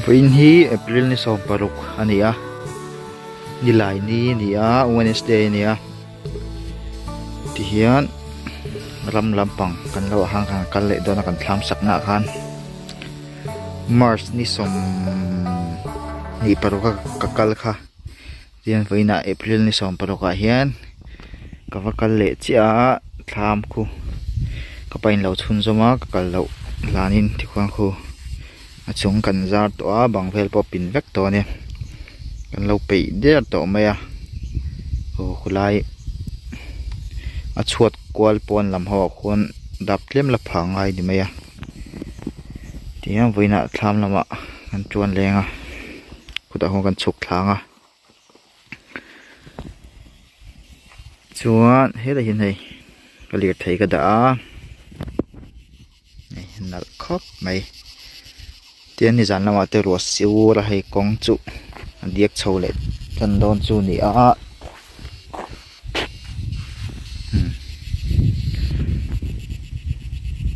Vawiin hi April ni 16 a ni a nilai ni a ni a Wednesday a ni a tihian ram lampang kan lo ah khan kan kal leh dawn a kan thlam sakna ah khan March ni 26 a ka kal kha. Tihian vawiinah April ni 16 ah hian ka va kal leh chiah a thlam khu ka pain lo chhunzawm a ka kal loh hlanin tikhuan khu a chung kan zar tawh a bang vel pawh a pin vek tawh a nia kan lo peih der tawh mai a aw khulai a chhuat kual pawn lam ho ah khuan dap tlem la phah ngai ni mai a tihian vawiinah thlam lamah kan tuan leng a khutah khuan kan chhuk thlang a chuan helai hian hei ka lirthei ka dah a hei nalh khawp mai tin nizan lamah te ruah siur a hei kawng chu a diak chho leh tan dawn chu a ni a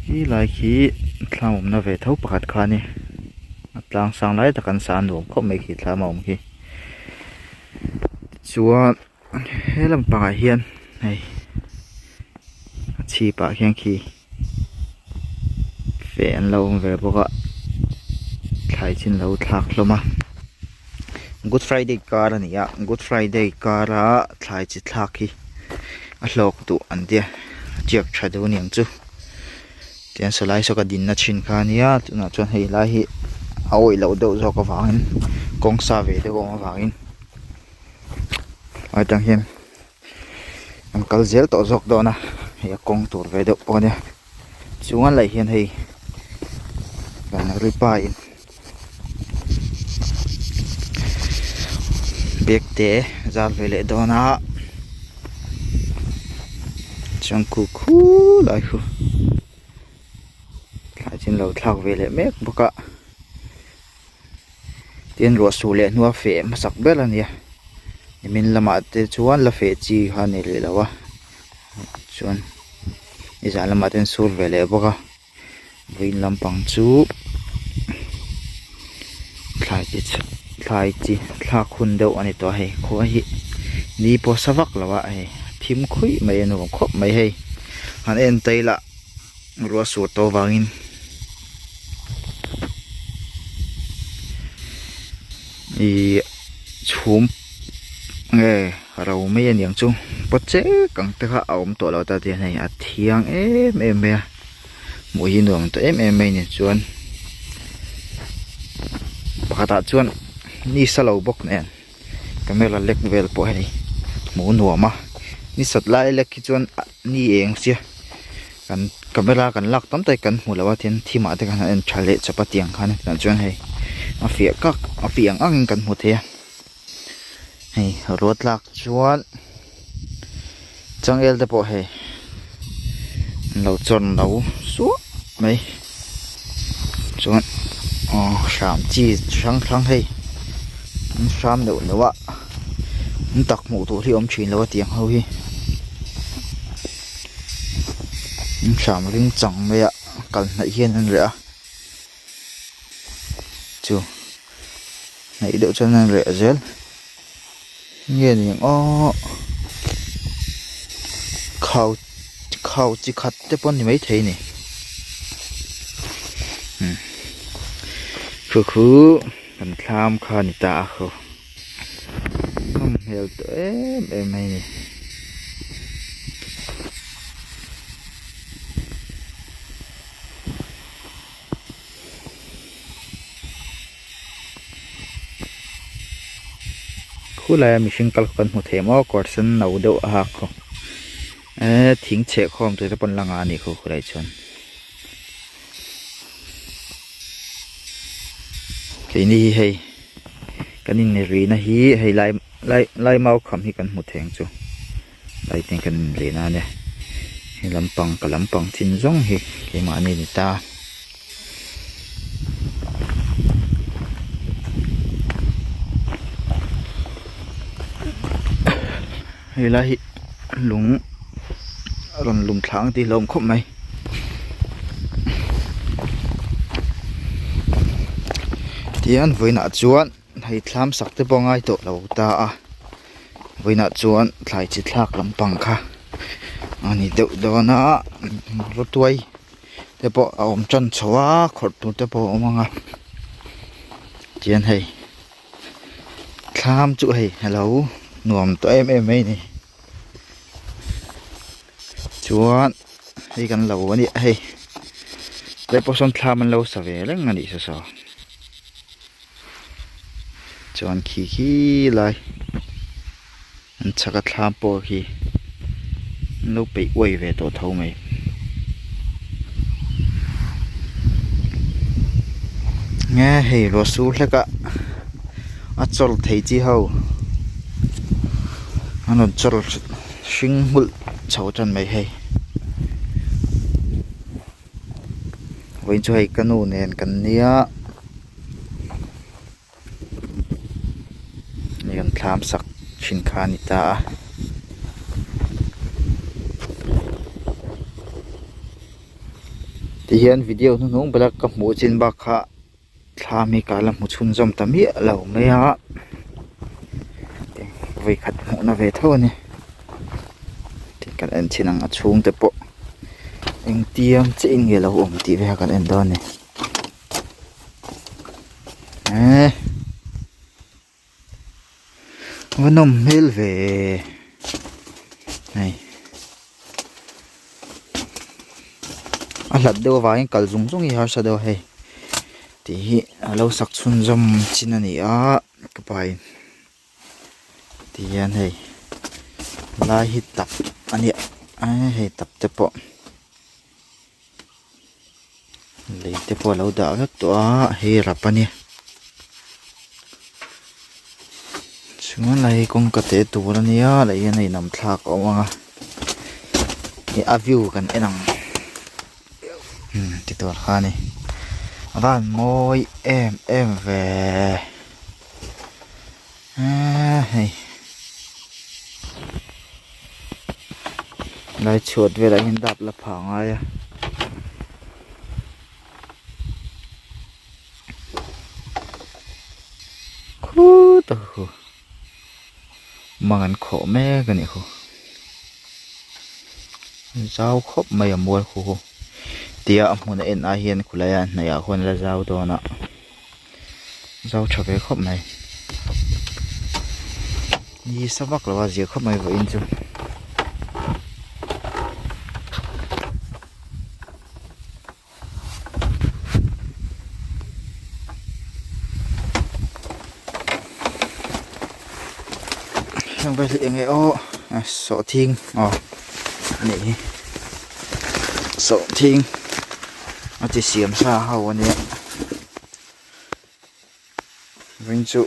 helai khi thlam awmna ve tho pakhat kha a ni a tlang sang lai tak an sa a nuam khawp mai khi thlam a awm khi tichuan he lampangah hian hei a chhip ah khian khi feh an lo awm ve bawk a thlai chin lo thlak hlawm a good friday kar a ni a good friday kar a thlai chi thlak hi a hlawk duh an tia a tiak tha duh a niang chu tian sawlai saw ka dinna thin kha a nia tunah chuan hei lai hi a awih loh deuh zawk avangin kawng sa ve deuh a awm avangin atang hian an kal zel tawh zawk dawn a hei a kawng tur ve deuh pawh a nia chuan leh hian hei kan ripa in bag te zar ve leh dawn a chuan khu khulai khu thlai chin lo thlak ve leh mek bawk a tin ruah suh leh hnua feh hmasak ber a nia nimin lamah te chuan la feh chi kha a ni rih lo a chuan nizan lamah te an sur ve leh bawk a vawiin lampang chu thlai chi thlai chi thlak hun deuh a ni tawh a hei khua hi ni pawh sa vak lo a hei thim khuih mai a nuam khawp mai hei han en ta ila. Ruah sur tawh vangin ihh chhum nge ro mai a niang chu paw chek ang te kha a awm tawh lo ta tihian hei a thiang em em mai a hmuh hi nuam ta em em mai a ni chuan pakhatah chuan ni sa lo bawk nen camera lek vel pawh hei hmuh nuam a ni sat lai lek hi chuan. Ni eng sia kan camera kan lak tam tak kan hmu lo a tin thim ah te khan a en tha leh chawp a tiang khan tunah chuan hei a fiah kak a fiah ang ang in kan hmu thei a hei ruat lak chuan changel te pawh hei an lo chawn lo suah mai chuan aw hram chi hrang hrang hei an hram neuh neuh a an tak hmuh tur hi a awm thin lo a tiang ho hi an hram ring chang mai a kal hnaih hian an reh a chu hnaih deuh chuan an reh zel nge ni ang aw khau khau chi khat te pawh a ni maithei a ni khu khu kan thlam kha a ni ta a khu nawm hmel tawh em em mai a ni. Khulai a mihring kal kan hmu thei maw kawr sen no deuh a hak khaw eee thing chheh khawm tur te pawn la ngah a nih khu khulai chuan keini hi hei. Kan inrina hi hei lai lai lai mau kham hi kan hmu thei ang chu lai te kan inrina a nia he lampang ka lampang chin zawng hi keimahni a ni ta. Hei lai hi lung a rawn lum thla ang tih hlauhawm khawp mai. Tihian vawiinah chuan hei thlam sak te pawh a ngai tawh lo ta a vawiinah chuan thlai chi thlak lampang kha a ni deuh dawn a rawtuai te pawh a awm tan chho a khawrh tur te pawh a awm ang a tihian hei. Thlam chu hei a lo nuam tawh em em mai a ni chuan hei kan lo a nia hei tlai pawh sawn thlam an lo sa ve reng a nih saw saw chuan khi khi lai an chhak a thlam pawh khi an lo peih uai ve tawh tho mai. Nge hei ruah sur hlek a a chawr thei chi ho an rawn chawr hring hmulh chho tan mai hei vawiin chu hei ka nu nen kan nia. Hei kan thlam sak thin kha a ni ta a. Tihian video hnuhnung bela ka hmuh chin bak kha thlam hi ka la hmu chhunzawm ta miah lo mai a vawikhat hmuhna ve tho a ni kan en chhin ang a chhungte pawh engtiang chiah in nge lo awm tih vel kha kan en dawn a ni. Eee va nawm hmel ve hei a hlat deuh avangin kal zung zung hi harsa deuh a hei tih hi a lo sak chhunzawm chin a ni a ka pa in ti hian hei lai hi tap a nia hei tap te pawh. Lei te pawh a lo dah vek tawh a hei rap a nia chuan hei kawngka te tur a nia lei hian hei nam thlak a awm ang a ih a view kan en ang umm ti tur kha a ni a van mawi em em ve eee hei. Lai chhuat velah hian dap la phah ngai a. Khutah khu mang an khawh mek a nih khu. Zau khawp mai a mual khu khu. Tia a hmun a en ai hian khulai a hnaih ah khuan la zau dawn a. Zau tha ve khawp mai. Ni sa vak lo a zia khawp mai vawiin chu. Heng vel hi enge aw sawhthing aw a nih hi sawhthing a chi siam sa ho a nia. Vawiin chu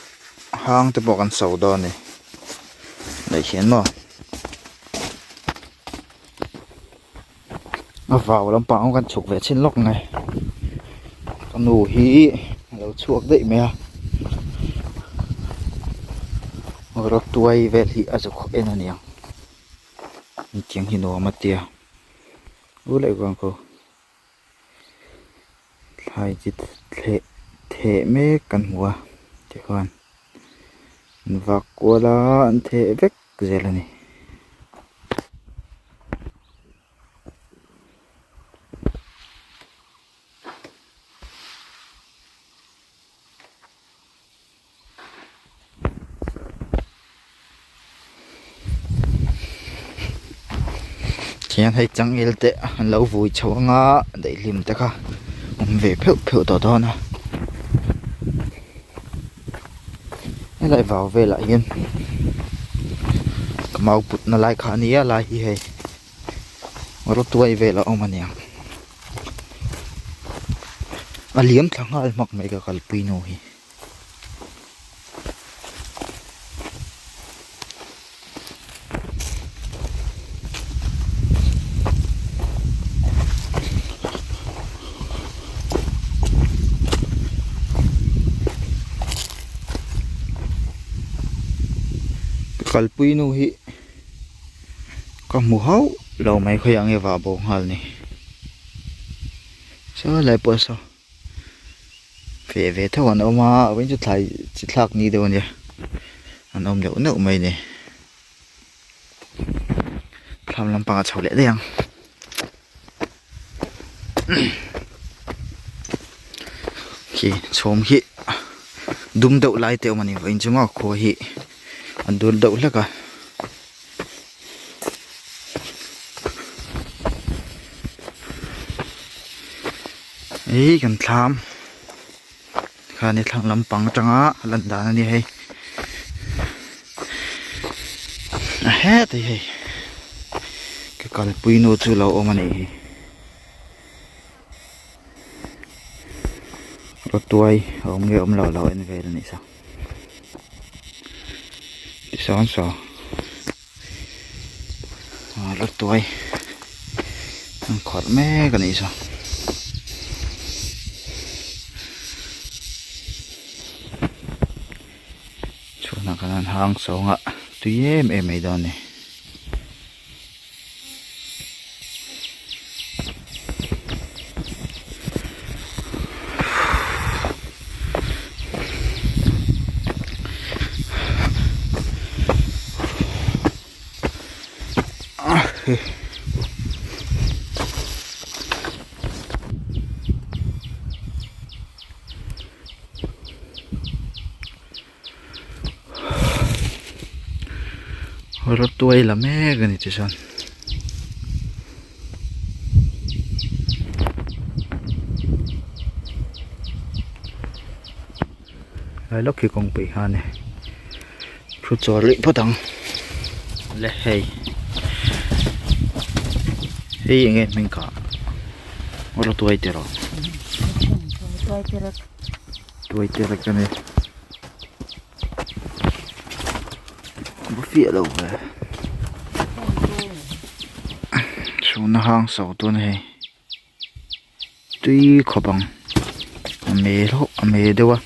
hang te pawh kan so dawn a ni leh hian maw a vau lampang kan chhuk ve chhin lawk mai ka nu hi a lo chhuak daih mai a rawtuai vel hi a zuk en a niang hetiang hi nuam a tia u leh vang khaw. Thlai chi thleh theh mek kan hmu a tichuan an vak kual a an theh vek zel a ni. Thian hei changel te an lo vui chho anga daihlim te kha awm ve pheuh pheuh tawh dawn a helai vau velah hian ka mau put na lai kha a nia lai hi hei rawtuai vel a awm aniang a liam thla nghal hmak mai ka kalpui nu hi. Kalpui nu hi ka hmu hauh lo mai khawiah nge vah bo nghal ni. Saw lai pawh saw feh ve tho an awm a vawiin chu thlai chi thlak ni deuh a nia an awm neuh neuh mai a ni. Thlam lampang a chho leh daih ang. Khi chhawm hi dum deuh lai te a awm a ni vawiin chu maw khua hi a dul deuh hlek a. Hei kan thlam khani thlang lampang atanga a lan dan a ni hei a hetah hi hei ka kalpui nu chu lo awm a nih hi rawtuai a awm nge awm lo lo en vel a nih saw tisawn saw ah rawtuai an khawrh mek a nih saw. Chhunah khan an hang sawng a tui em em mai dawn a ni. Rawtuai la mek a ni tichuan. Lai lawk hi kawngpui kha a ni thu chawl rih phawt ang le hei hei eng nge hming kha rawtuai te rawh tuai te rek a ni va fiah lo ve chhuna hang so tun a hei. Tui khawp ang a me hlauh a me deuh a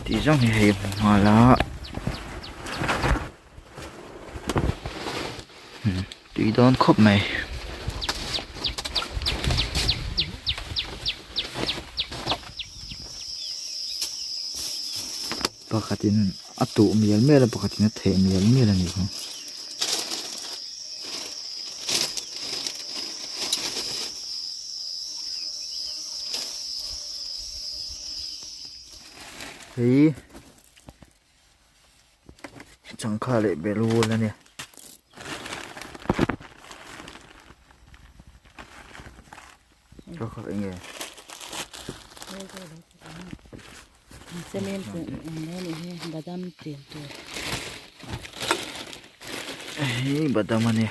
tih zawng hi hei a hmu nghal a tui dawn khawp mai. Pakhatin a tuh mial mial a pakhatin a theh mial mial a nih hi. Hei changkha leh belul a ni. Ka eng nge? Cement hi badam chin tur. Hei badam a ni.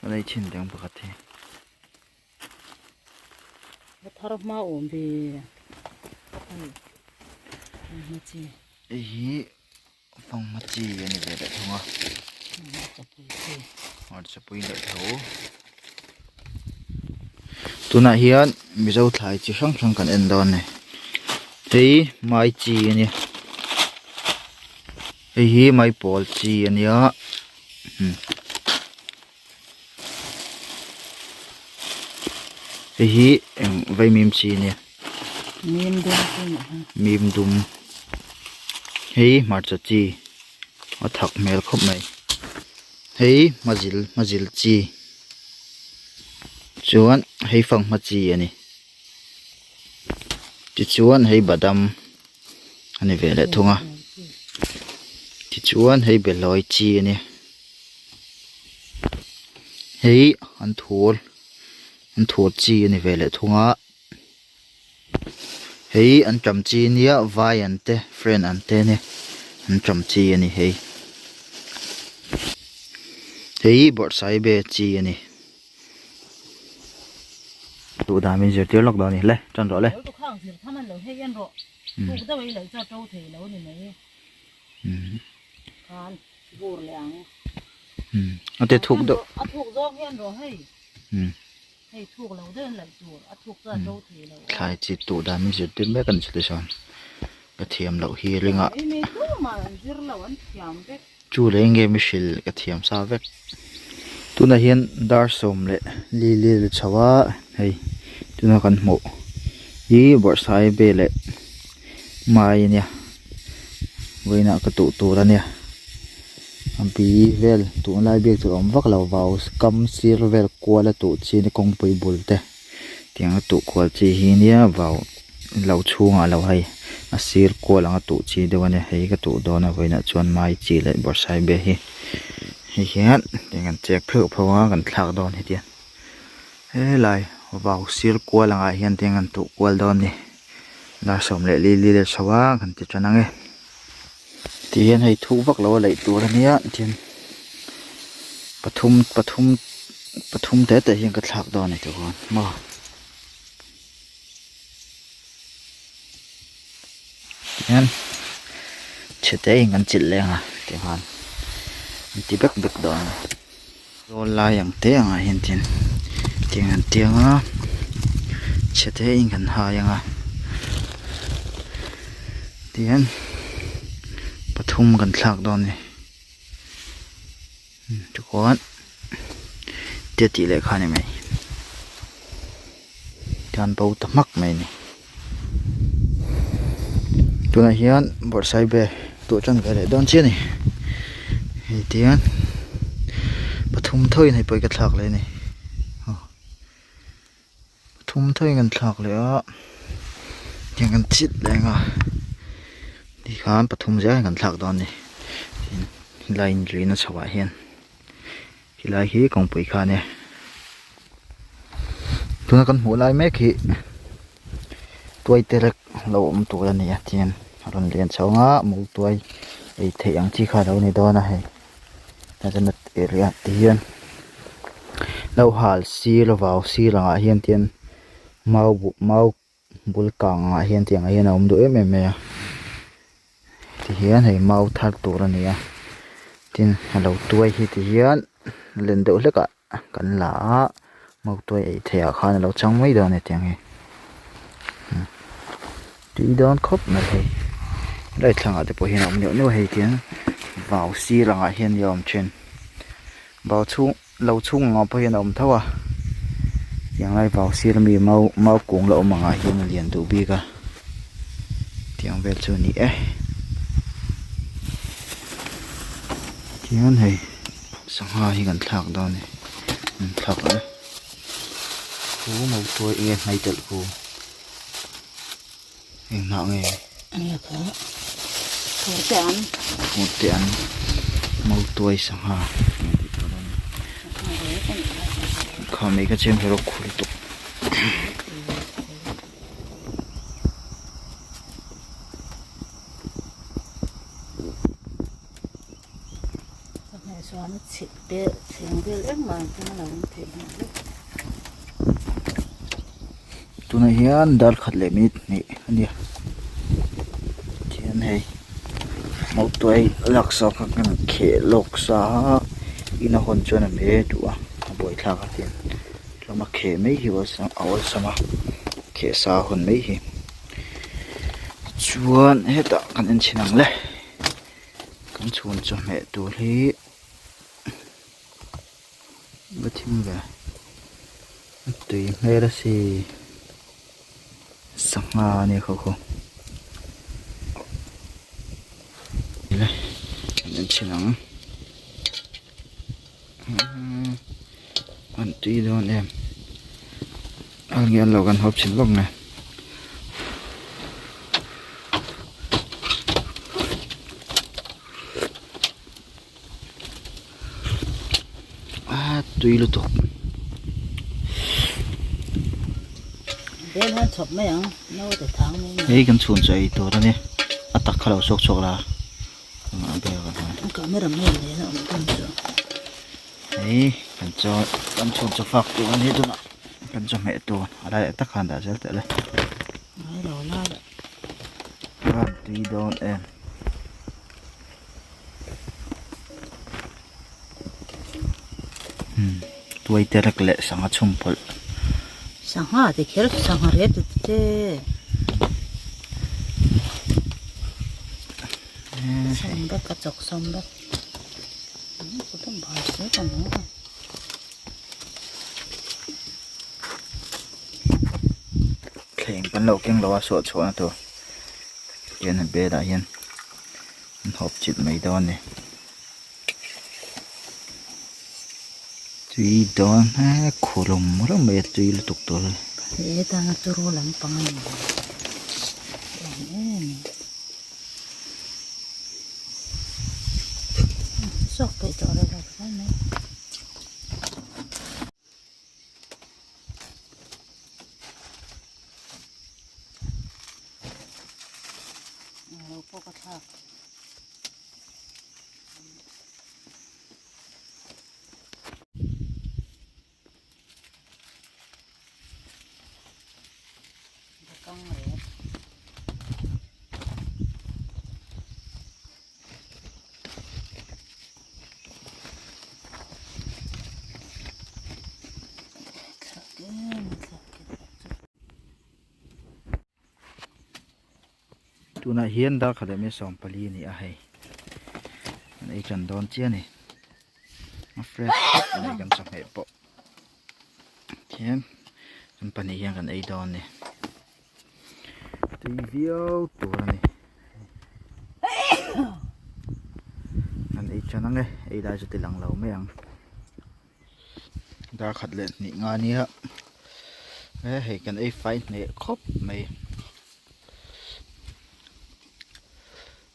A lei chin dang pakhat hi. A thar hma awm ve. Hei hi Fanghma chi a ni ve leh thung a hmarchapui leh tho tunah hian mizo thlai chi hrang hrang kan en dawn a ni hei mai chi a nia hei hi maipawl chi a nia hei hi eng vaimim chi a nia. Mim dum hei hmarcha chi a thak hmel khawp mai hei hmazil hmazil chi chuan hei fanghma chi a ni tichuan hei badam a ni ve leh thung a tichuan hei behlawi chi a ni hei an thur an thur chi a ni ve leh thung a. Hei an ṭam chi ania vai an te friend an te ania an ṭam chi a ni hei hei bawrhsaibe chi a ni duh dan min zirtir lawk dawn a ni le ṭan rawh le. A te thuk deuh. Hei thuk lo deuh in laih tur a thuk chuan ro thei lo aw. Thlai chi tuh dan min zirtir mek a ni chu tichuan ka thiam loh hi ring a. Mai mai tumah an zir lo an thiam vek. Chu leh nge mi hrilh ka thiam sa vek. Tunah hian dar sawm leh li li la chho a hei tuna kan hmuh hi bawrhsai vel leh mai a nia vawiinah ka tuh tur a nia. A bi vel tunlai biak chu a awm vak lo vau kam sir vel kual a tuh chi ni kawngpui bul te tiang a tuh kual chi hi nia vau lo chhungah lo hei a sir kual ang a tuh chi deuh a nia hei ka tuh dawn a vawiinah chuan mai chi leh bawrhsai be hi hei hian tiang kan chek pheuh pheuh a kan thlak dawn hetiang helai vau sir kual angah hian tiang kan tuh kual dawn a ni dar sawm leh li li leh chho a kan ti tan ang e. Ti hian hei thuk vak lo a laih tur a nia tin pathum pathum pathum te te hian ka thlak dawn a ni tikhuan maw tihian chhe te in kan chilh leng a tikhan an ti bek bek dawn a ni zawl lai ang te angah hian tin tiang an tiang a chhe te in kan hai ang a tihian pathum kan thlak dawn a ni tikhuan tia tih leh kha a ni mai tian bo ta hmak mai a ni tunah hian bawrhsaibe tuah tan ve leh dawn chiah a ni hei tihian pathum tho in hei pawh hi ka thlak leh a ni pathum tho in kan thlak leh a tiang kan chhit leh ang a tikhan pathum zel in kan thlak dawn a ni helai inrina chho ah hian. Helai hi kawngpui kha a nia tuna kan hmuh lai mek hi tuai terek lo awm tur a ni a tihian a rawn lian chho ang a mul tuai ei theih ang chi kha a lo ni dawn a hei area te hian lo hal sir vau sir ang ah hian tihian mau buh mau bul kang ah hian tiang ah hian a awm duh em em mai a tihian hei mau thar tur a ni a tin a lo tuai hi tihian len deuh hlek ah kan la a mau tuai ei theih ah khan a lo chang mai dawn a ni tiang hi tui dawn khawp mai hei helai thlang ah te pawh hian a awm neuh neuh a hei tiang vau sir ang ah hian a awm thin vau chhung. Lo chhung angah pawh hian a awm tho a tiang lai vau sir ami mau mau kung la awm angah hian a lian duh bik a tiang vel chu a ni e tihian hei sangha hi kan thlak dawn a ni an thlak ang khu mau tuai enge hnai telh khu eng hnah nge hmuh te an mau tuai sangha kha mai kha chem rawk khur tawh. Tunah hian dar khat leh minute hnih a ni a tihian hei mautuai laksa kha kan kheh lawk sa a in a hawn chuan a hme duh a a buaithlak a tihian tlawm a kheh mai hi a awlsam a kheh sa a hawn mai hi chuan hetah kan en chhin ang le kan chhun chawhmeh tur hi. Va thim ve a tui hmel a si sangha a nia kho kho le kan en chhin ang an tui dawn em a nge an lo kan hawp chhin vak nge. A tui lutuk. Hei kan chhun chu ei tur a ni a tak kha lo chhuak chhuak la hei kan chaw kan chhun chaw fak tur a ni tunah kan chawhmeh tur a lai leh tak khan dah zel teh le a tui dawn em. Tuai te rek leh sangha chhum pawlh. Sangha ti kher chu sangha rep ti te. Sawm bek a chawk sawm bek. Thleng kan lo keng lo a suah chhuahna tur hian a bed ah hian an hawp chilh mai dawn a ni. Tui dawn he khulum reuh mai a tui lutuk tur hi. He tana turu lampang a ni em em. Suak peih tawh reuh lo kher mai. Englo pawh ka thlak. Tunah hian darkhat leh mi 14 a ni a hei an ei tan dawn chiah a ni a fresh khawp mai kan chawhmeh pawh Tihian kan pahnih hian kan ei dawn a ni tui viau tur a ni kan ei tan ang e ei lai chu ti lang lo mai ang dar khat leh hnih nga nia he hei kan ei fai hneh khawp mai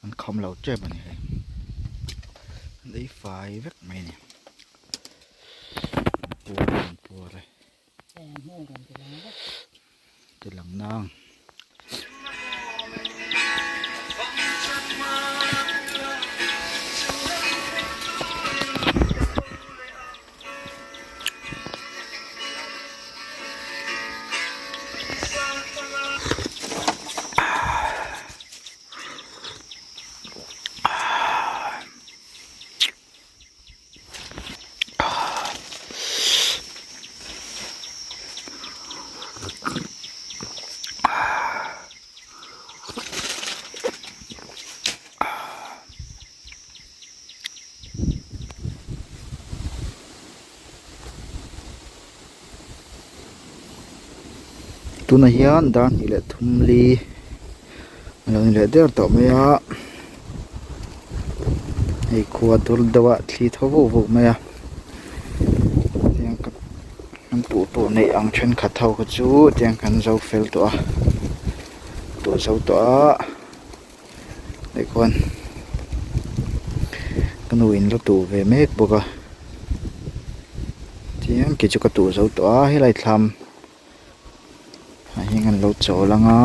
an kham lo tep a ni hei an ei fai vek mai a ni. Puar an puar e. Ti lang nang. Tunah hian dar hnih leh thum li a lo ni leh der tawh mai a. Hei khua dur deuh a thli tho vuk vuk mai a tiang ka kan tuh tur neih ang thenkhat ho kha chu tiang kan zo fel tawh a tuh zo tawh a tah khuan ka nu in la tuh ve mek bawk a tiang kei chu ka tuh zo tawh a helai thlam ah hian kan lo chawl ang a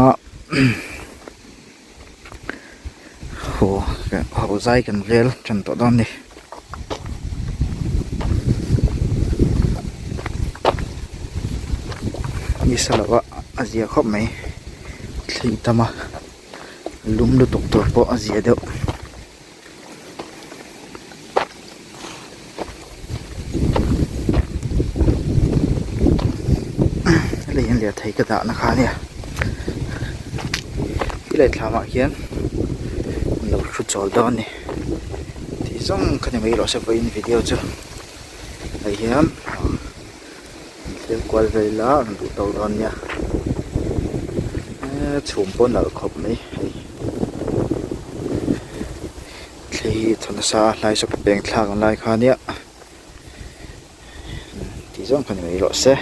haw haw zai kan rel tan tawh dawn a ni. Nisa lo a a zia khawp mai thli tam a lum lutuk tur pawh a zia deuh. Helai hian lirthei ka dahna kha ania helai thlamah hian an lo thu chawl dawn a ni tih zawng kha ni mai rawh se vawiin video chu hei hian an thlir kual vel ila an duh tawk dawn nia chhum pawh nalh khawp mai hei. Thli hi thaw nasa a hlai saw peng thlak ang lai kha nia tih zawng kha ni mai rawh se.